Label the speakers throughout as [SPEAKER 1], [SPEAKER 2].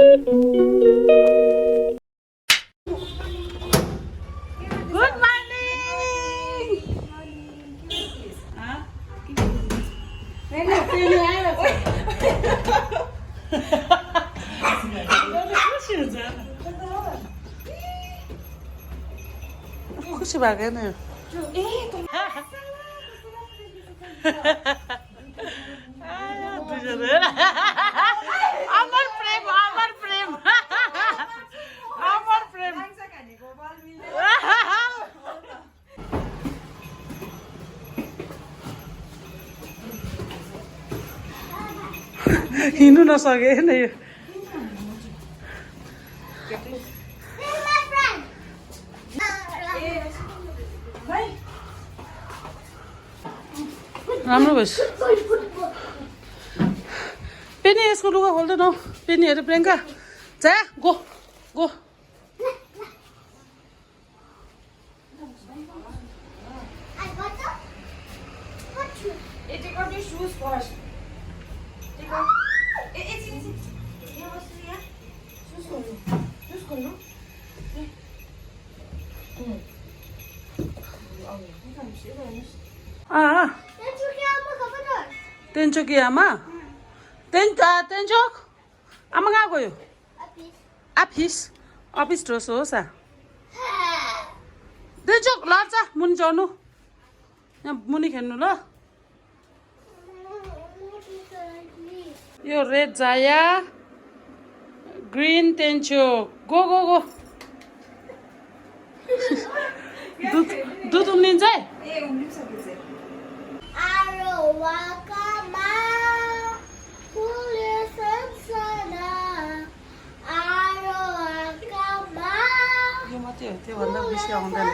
[SPEAKER 1] Good morning. Huh? खुसी भएको नि अमर प्रेम अमर प्रेम अमर प्रेम हिँड्नु नसके नि यो राम्रो भएछ पेनी यसको लुगा खोल्दैन पेनी हेर प्रियङ्का जा गो गो तेन्चोक आमा तेन्चोक आमा कहाँ गयो अफिस अफिस ढोस हो सा तेन्चोक लड्छ मुनि चढ्नु यहाँ मुनि खेल्नु ल यो रेड जाया ग्रीन तेन्चोक गो गो गो दुध उम्लिन्छ है त्योभन्दा बेसी आउँदैन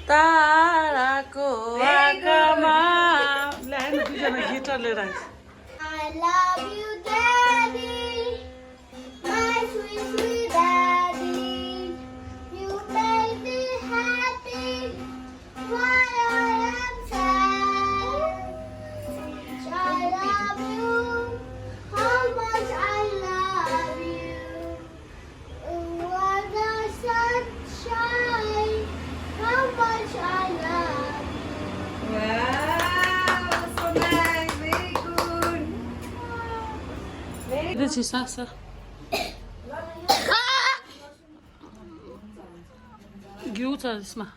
[SPEAKER 1] ताराको आँखामा ल्याएन दुईजना गिटार लिएर आएछ Sasa घिउ छ यसमा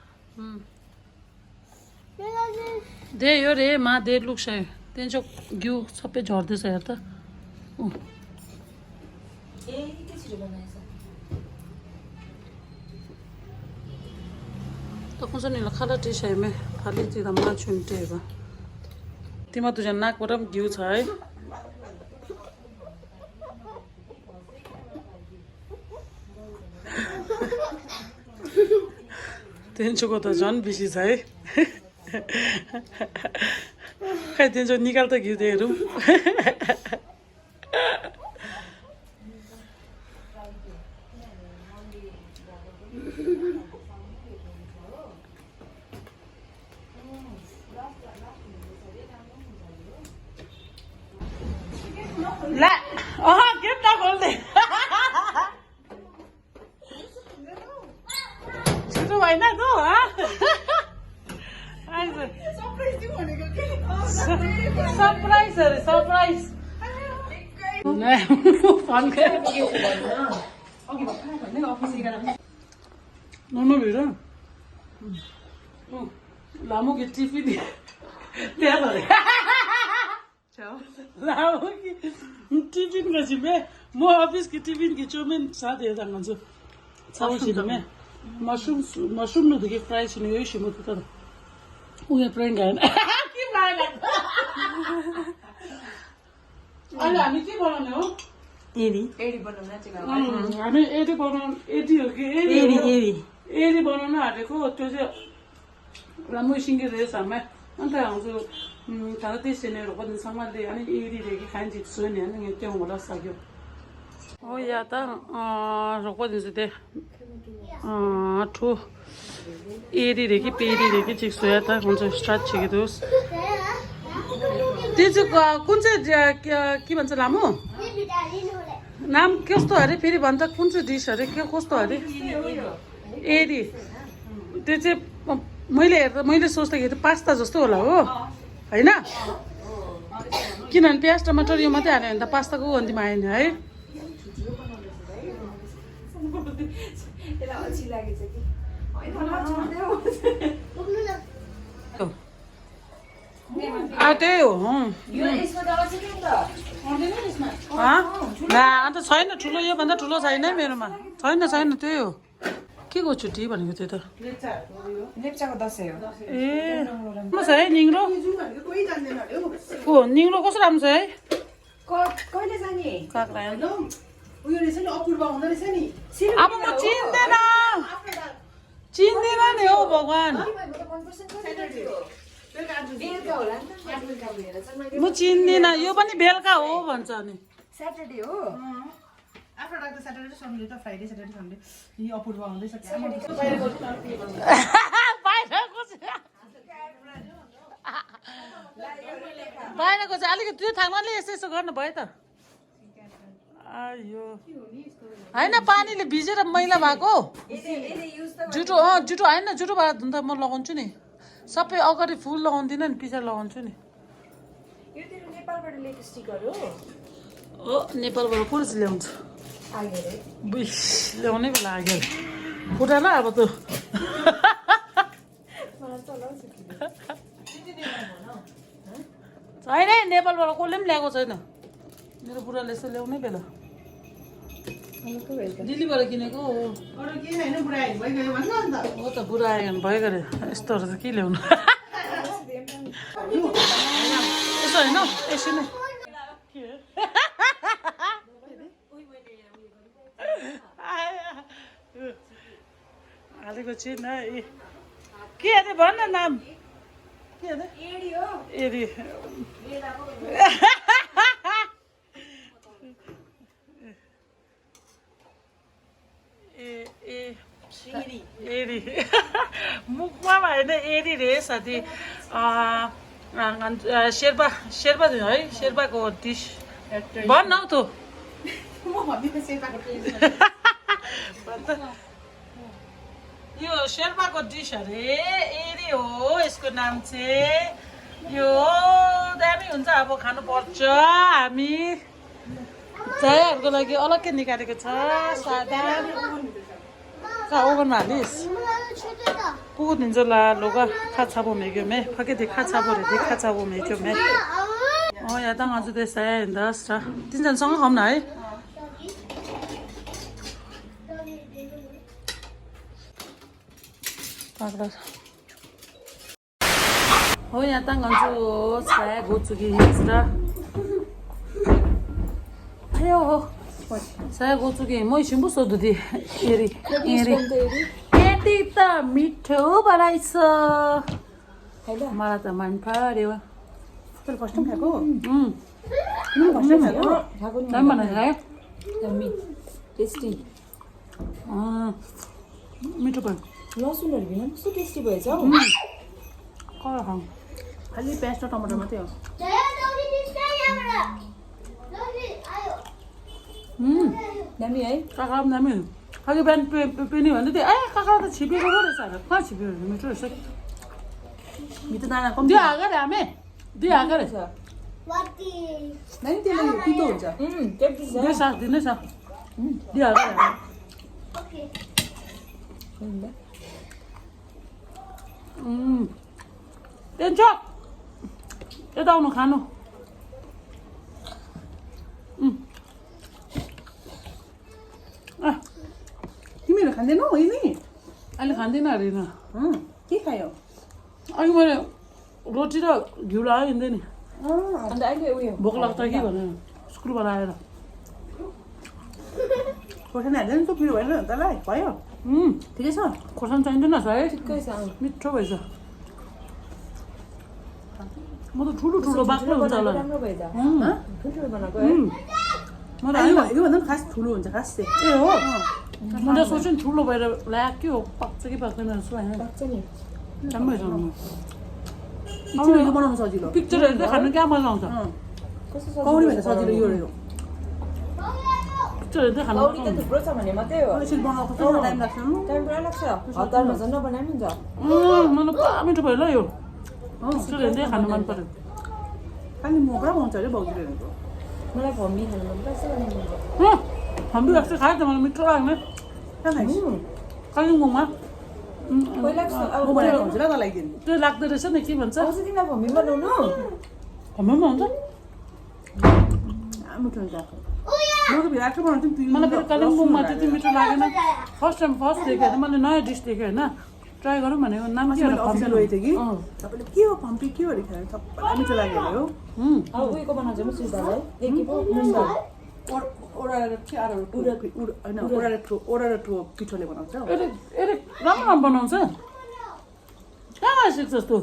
[SPEAKER 1] दे यो रे मा दे लुक्छ त्यहाँ घिउ सबै झर्दैछ हेर त तो कौन सा नीला खाला टी है में खाली चीज हम ना चुनते हैं तिमा तुझे नाक पर हम घिउ छ है तेन्चोको त झन् बेसी छ है खै तेन्चो निकाल त घिउ हेरौँ ला गेट नखोल्दे छिटो भएन त सरप्राइज अरे सरप्राइज भिड लामो कि टिफिन त्यहाँ लामो कि टिफिन को छिपे म अफिस की टिफिन की चौमिन साथ हेर्दा खान्छु छाउसित में मशरूम मशरूम नदेखि फ्राई छिने यही छिमो त उयो प्रेङ गाएन के माया अहिले हामी के बनाउने हो एडी बनाउन चाहिँ हामी एडी बनाउनु एडी हो कि एडी बनाउन आँटेको त्यो चाहिँ राम्रो सिङ्गे रहेछ हामी अन्त हाम्रो खाना त्यसैले रोक्दिनसँगले अनि एडीदेखि खान्छ सुने अनि त्यो होला सक्यो हो या त रोक्दिन्छु त्यही ठु एडीदेखि पेडीदेखि चिक्छु या त हुन्छ स्टार्ट छिकिदियोस् त्यो चाहिँ कुन चाहिँ के भन्छ लामो नाम कस्तो अरे फेरि भन्छ कुन चाहिँ डिस अरे के कस्तो अरे एरी त्यो चाहिँ मैले सोच्दाखेरि त पास्ता जस्तो होला हो होइन किनभने प्याज टमाटर यो मात्रै हाल्यो भने त पास्ताको गन्तीमा आएन है त्यही हो अन्त छैन ठुलो योभन्दा ठुलो छैन है मेरोमा छैन त्यही हो के को छुट्टी भनेको त्यो त
[SPEAKER 2] लेप्चाको दसैँ हो
[SPEAKER 1] ए राम्रो छ है निङ्रो हो निङ्रो कस्तो राम्रो छ है
[SPEAKER 2] कहिले जाने
[SPEAKER 1] काँक्रा
[SPEAKER 3] उयो रहेछ नि अपूर्व हुँदो रहेछ नि
[SPEAKER 1] अब म चिन्दैन नि हौ भगवान् म चिन्दिनँ यो पनि बेलुका हो भन्छ नि
[SPEAKER 2] स्याटरडे हो
[SPEAKER 3] आफ्नो राख्दा स्याटरडे सन्डे त फ्राइडे स्याटरडे सन्डे यी अपूर्व हुँदैछ
[SPEAKER 1] बाहिरको चाहिँ अलिकति त्यो थाङ्नाले यसो गर्नु भयो त आयो होइन पानीले भिजेर मैला भएको जुठो होइन जुठोबाट धुँदा म लगाउँछु नि सबै अगाडि फुल लगाउँदिनँ नि पछाडि लगाउँछु नि हो नेपालबाट पुरुष ल्याउँछु ल्याउनै बेला आगे फुटा ल अब त छैन नेपालबाट कसले पनि ल्याएको छैन मेरो बुढाले यसो ल्याउनै बेला दिल्लीबाट किनेको हो हो त बुढा आयो भने भयो गरे यस्तोहरू त के ल्याउनु यसो होइन यसो नै हालेको छिन के अरे भन न नाम के अरे एरी एरी मुखमा होइन एरी रे साथी शेर्पा है शेर्पाको डिस भन् हौ त यो शेर्पाको डिस अरे एरी हो यसको नाम चाहिँ यो दामी हुन्छ अब खानु पर्छ हामी चायाहरूको लागि अलग्गै निकालेको छ सादा कहाँ ओभनमा हालिस् पुगो दिन्छ ला लोग खाचा बोमेक्यो मे फके देखा छा बोरे देखा छा बोमेक्यो मे या त आज त्यसै दस र तिनजनासँग खाऊँ न है हो यहाँ त गन्छु छाया गोचुकी हिस्रा 아유, saya 고추기 뭐 신부 써도디 에리 에디다 미터 바라 있어. 말하다 만파래요.
[SPEAKER 3] तर कस्तो खाएको
[SPEAKER 1] कस्तो खाएको दाम है
[SPEAKER 2] यम्मी टेस्टी
[SPEAKER 1] मिठो भयो
[SPEAKER 2] लसुनहरु बिना कस्तो टेस्टी भएछ हौ
[SPEAKER 1] कहाँ खाऊ
[SPEAKER 3] खाली प्याज र टमाटर मात्रै हो
[SPEAKER 2] दामी है
[SPEAKER 1] काँक्रा पनि दामी अघि बिहान पेनी भन्दै थियो ए काँक्रा त छिपेको पो रहेछ कहाँ छिप्यो मिठो रहेछ
[SPEAKER 3] मिठो दाना कम
[SPEAKER 1] दियो हागर हामी दियो हागर
[SPEAKER 3] नानी त्यसले पितो हुन्छ
[SPEAKER 1] दियो सास दिनै सा दियो हागर टेन्च यता आउनु खानु
[SPEAKER 3] तिमीहरू खाँदैनौ होइन
[SPEAKER 1] अहिले खाँदैन अरे न
[SPEAKER 3] के खायो
[SPEAKER 1] अघि मैले रोटी र घिउ लगायो हिँड्दै नि
[SPEAKER 2] अन्त अहिले उयो
[SPEAKER 1] भोक लाग्छ कि भनेर स्कुलबाट आएर
[SPEAKER 3] खोर्सानी हाल्दैन त पिरो भएन तँलाई भयो ठिकै छ
[SPEAKER 1] खोर्सानी चाहिँदैन है
[SPEAKER 2] ठिकै छ
[SPEAKER 1] मिठो भएछ म त ठुलो ठुलो बाक्लो हुन्छ होला
[SPEAKER 2] राम्रो भयो त ठुल्ठुलो बनाएको है
[SPEAKER 1] म त होइन
[SPEAKER 3] योभन्दा पनि खास ठुलो हुन्छ खास चाहिँ
[SPEAKER 1] ए हो म त सोच्छु नि ठुलो भएर ल्याएको के हो पाक्छ कि पाक्दैन जस्तो होइन
[SPEAKER 2] लाग्छ नि
[SPEAKER 1] राम्रो छ
[SPEAKER 3] पिक्चरहरू बनाउनु सजिलो
[SPEAKER 1] पिक्चरहरू त खानु क्या मजा आउँछ
[SPEAKER 2] कस्तो
[SPEAKER 3] कौडी भन्दा सजिलो यो
[SPEAKER 1] 저런데 가는
[SPEAKER 2] 우리 때 थुप्रो छ भने मात्रै हो
[SPEAKER 3] यसरी बनाएको कस्तो टाइम लाग्छ
[SPEAKER 2] टाइम पुरा लाग्छ हतारमा झन् नबनाए पनि हुन्छ
[SPEAKER 1] मलाई पुरा मिठो भयो ल यो रेस्टुरेन्टै खानु मन पर्यो
[SPEAKER 3] खालि म पुरा पाउँछ अरे भाउजूले भनेको
[SPEAKER 2] मलाई फम्बी खानु मन पर्छ भने
[SPEAKER 1] हामी अस्ति खायो त मलाई मिठो लाग्ने
[SPEAKER 3] कहाँ खाइस्
[SPEAKER 1] कालिम्पोङमा
[SPEAKER 2] पहिला
[SPEAKER 3] म बनाएको हुन्छ ल तँलाई दिन
[SPEAKER 1] त्यो लाग्दो रहेछ नि के भन्छ
[SPEAKER 2] आउँछ तिमीलाई फम्बी बनाउनु
[SPEAKER 1] हाम्रोमा हुन्छ
[SPEAKER 3] मिठो हुन्छ म त आठो बनाउँछु नि
[SPEAKER 1] मलाई फेरि कालिम्पोङमा त्यति मिठो लागेन फर्स्ट देखेँ होइन मैले नयाँ डिस देखेँ होइन ट्राई गरौँ भनेको नाम के होला
[SPEAKER 3] अफिसमा लगेको थियो कि तपाईँले के हो फम्पी के हो अरे खाएर सबैलाई मिठो लाग्यो अरे हो
[SPEAKER 2] अब उयोको बनाउँछ म सुधालाई एक के पो मुन्डा
[SPEAKER 3] ओडारो पिठोले बनाउँछ
[SPEAKER 1] राम्रो बनाउँछ कहाँ सिक्छ जस्तो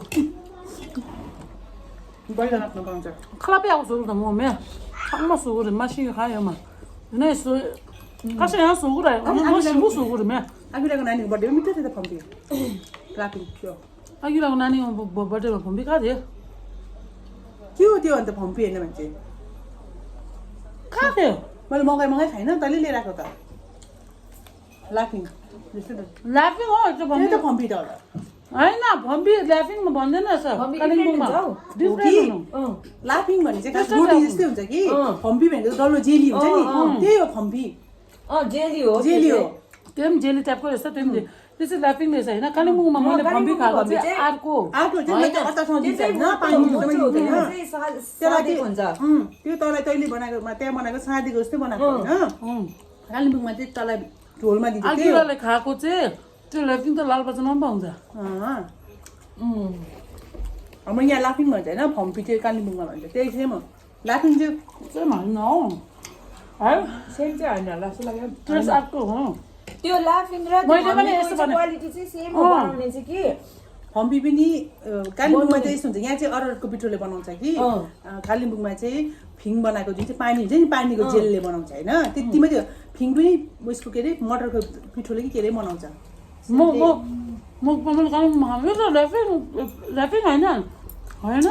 [SPEAKER 3] बलिदान आफ्नो बनाउँछ
[SPEAKER 1] खलापी आएको छु त म म्या ठाउँमा सुगुर मासिङ खायोमा नै सु कसै यहाँ सुगुर आयो सिङ्गु सुगुर म्या
[SPEAKER 3] अघिल्लोको नानीको बर्थडेमा मिठो थियो त फम्पी राखिङ थियो
[SPEAKER 1] अघिल्लोको नानीको बर्थडेमा फम्बी कहाँ थियो
[SPEAKER 3] के हो त्यो अन्त फम्पी होइन मान्छे
[SPEAKER 1] कहाँ थियो
[SPEAKER 3] मैले मगाइ खाइन तैँले लिएर आएको त लाफिङ
[SPEAKER 1] लाफिङ हो त्यो
[SPEAKER 3] त्यही त फम्पी त होला
[SPEAKER 1] होइन फम्बी लाफिङमा भन्दैन सर कालिम्पोङमा
[SPEAKER 3] लाफिङ भने चाहिँ खास रोटी जस्तै हुन्छ कि फम्पी भनेको डल्लो जेली हुन्छ नि त्यही हो फम्पी
[SPEAKER 2] जेली हो
[SPEAKER 1] त्यो पनि जेली टाइपको रहेछ त्यो पनि त्यो चाहिँ लाफिङ रहेछ होइन कालिम्पोङमा मैले फम्बी खाएको चाहिँ अर्को
[SPEAKER 3] त्यो तँलाई तैँले बनाएको त्यहाँ बनाएको सादीको जस्तै बनाएको होइन कालिम्पोङमा चाहिँ तँलाई झोलमा दिन्छ
[SPEAKER 1] अघिल्लोले खाएको चाहिँ त्यो लाफिङ त लालबजारमा पनि पाउँछ
[SPEAKER 3] हाम्रो यहाँ लाफिङ भन्छ होइन फम्पी चाहिँ कालिम्पोङमा भन्छ त्यही सेम हो लाफिङ चाहिँ
[SPEAKER 1] होइन हौ है
[SPEAKER 2] सेम चाहिँ होइन होला जस्तो लाग्यो
[SPEAKER 1] टेस्ट अर्को हो
[SPEAKER 2] त्यो लाफिङ र क्वालिटी चाहिँ सेम हो बनाउने चाहिँ कि
[SPEAKER 3] फम्पी पनि कालिम्पोङमा चाहिँ यस्तो हुन्छ यहाँ चाहिँ अरहरको पिठोले बनाउँछ कि कालिम्पोङमा चाहिँ फिङ बनाएको जुन चाहिँ पानी हुन्छ नि पानीको जेलले बनाउँछ होइन त्यतिमै त्यो फिङ पनि उयसको के अरे मटरको पिठोले कि के अरे बनाउँछ
[SPEAKER 1] लाफिङ होइन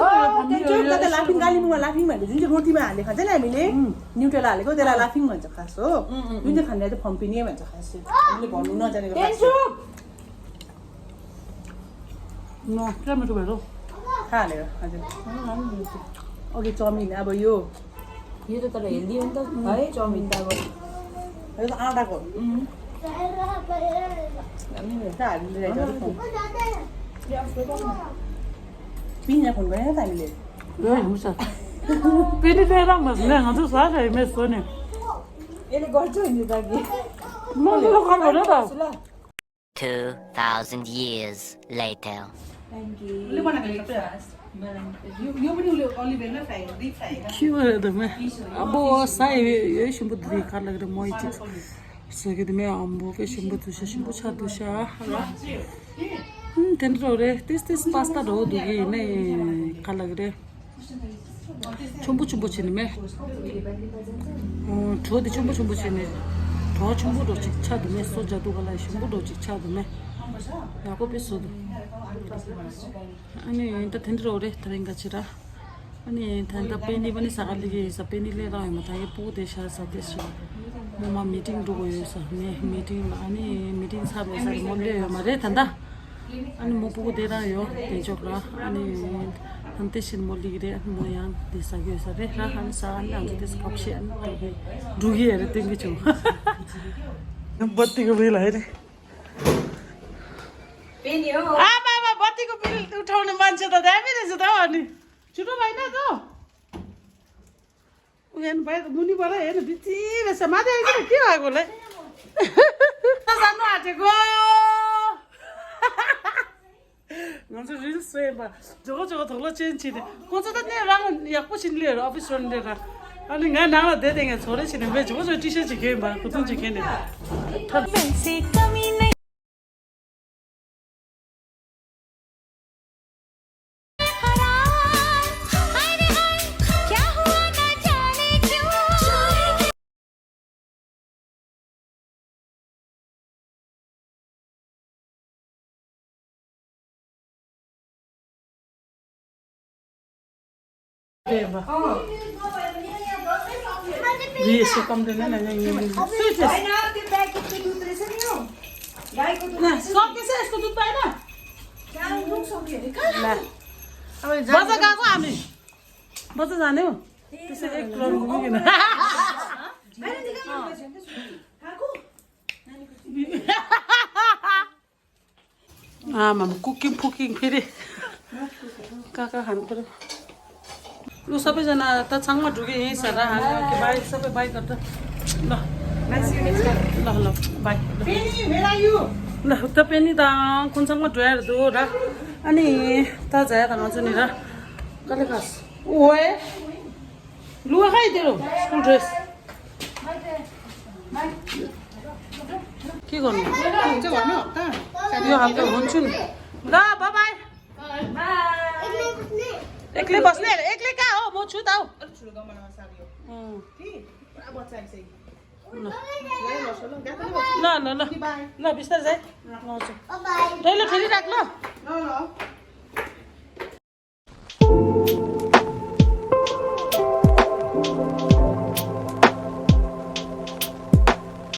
[SPEAKER 3] लाफिङ कालिम्पोङमा लाफिङ भनेको जुन चाहिँ रोटीमा हालेर खान्छ नि हामीले न्युटेला हालेको त्यसलाई लाफिङ भन्छ खास हो जुन चाहिँ खानेलाई चाहिँ फम्पी नै भन्छ खास हामीले भन्नु नजानेको
[SPEAKER 1] क्या मिठो भयो
[SPEAKER 3] हालेर हजुर अघि चाउमिन अब यो
[SPEAKER 2] त तर हेल्दी हो नि त है चाउमिन त अब
[SPEAKER 3] यो त आँटाको पिना फोन गरेन त हामीले
[SPEAKER 1] पेनी लिएर हजुर साह्रै मेसो नि
[SPEAKER 2] यसले गर्छ नि त कि
[SPEAKER 4] 2,000 years later.
[SPEAKER 3] उसले बनाएको यो पनि उसले अलिभ होइन फ्राई डिप फ्राई
[SPEAKER 1] के भयो त अब साई यही सिम्पु दुई खान लाग्यो म सके त मैं अम्बो के सिम्पु छ दुसा tentrore this pasta do dugi ne kalagre chumbu chini me chodi chumbu chini to chumbu do chikcha de me soja do gala chumbu do chikcha de me ya ko pesodo ani ta tentrore taringa chira ani thanda peni bani sagaligi sa peni le ra ma ta pu desha sa desha mama meeting do go sa me meeting ani meeting sa ro sa mo le ma re thanda अनि म पुगो दिएर यो भेजोक्रा अनि त्यसरी म लिगिरे म यहाँ दिइसक्यो सबै र अनि सानो हुन्छ त्यस कप्सी अनि डुगीहरू त्यही छु बत्तीको बिल है आमा बत्तीको बिल उठाउने मान्छे त दामी रहेछ त अनि छिटो भएन त उयो बाहिर मुनिबाट हेर्नु बिची रहेछ माथि आइकन के भएको होला जानु आँटेको 먼저 릴스에 봐. 저거 돌로 찐치네. 고저도 내 랑 약부신리에 오피스런데가. 아니 나 나라 대대가 소리치는 왜 저거 티셔츠 개 봐. 그든지 개네.
[SPEAKER 5] से कमी नहीं क्या हुआ ना जाने क्यों
[SPEAKER 1] यसो कम्प्लेन
[SPEAKER 2] होइन त्यो प्याकेटको दुध रहेछ नि यो गाईको दुध
[SPEAKER 1] सकेछ यस्तो दुध पाएन
[SPEAKER 2] कहाँ दुध सक्यो अरे कहाँ
[SPEAKER 1] बजार गएको हामी बजार जाने हो त्यसै एक किलोमिटर घुमिकन आमा कुकिङ फुकिङ फेरि कहाँ खानु पर्यो लु सबैजना त छाङमा ढुक्यो यहीँ सर हाल्यो कि बाइक सबै बाइक गर्छ ल ल ल बाइक ल त पेनी त कुनसँग ढोएर दो र अनि त जाया त नछु नि र कहिले खास ओए लुगा खाइदियो स्कुल ड्रेस के गर्नु
[SPEAKER 3] हुन्छ भन्नु त
[SPEAKER 1] यो हल्का हुन्छु नि ल बाई एक्लै बस्ने एक्लै कहाँ हो म छु त हौ
[SPEAKER 3] ठुलो गमलामा सार्यो
[SPEAKER 1] अँ।
[SPEAKER 3] कि पुरा बच्चा आइसक्यो
[SPEAKER 1] ल ल ल ल बिस्तारै जाइ लाउँछु दैलो ठेली राख ल